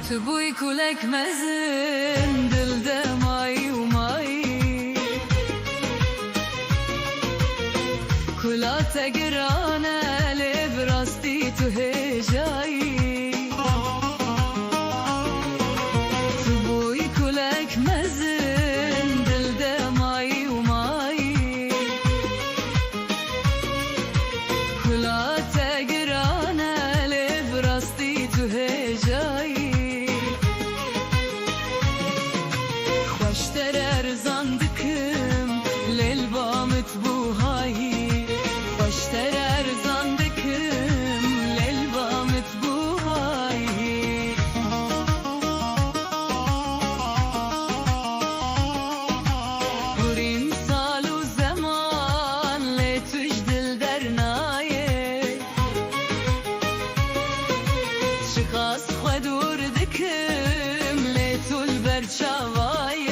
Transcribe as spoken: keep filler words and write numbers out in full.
Tu bûyî kulek mezin, dil de mayî û mayî. Kula te giran e, lê bi rastî tu hêjayî. Tu bûyî kulek mezin, dil de mayî û mayî. Kula te giran e, lê bi rastî tu hêjayî. Xweşter erzan dikim, lê li ba min tu bû hayî. Xweşter erzan dikim, lê li ba min tu bû hayî. Hurîn sal û zeman, lê tu ji dil dernayê. Çiqas xwe dûr dikim, lê tu li ber çavayê.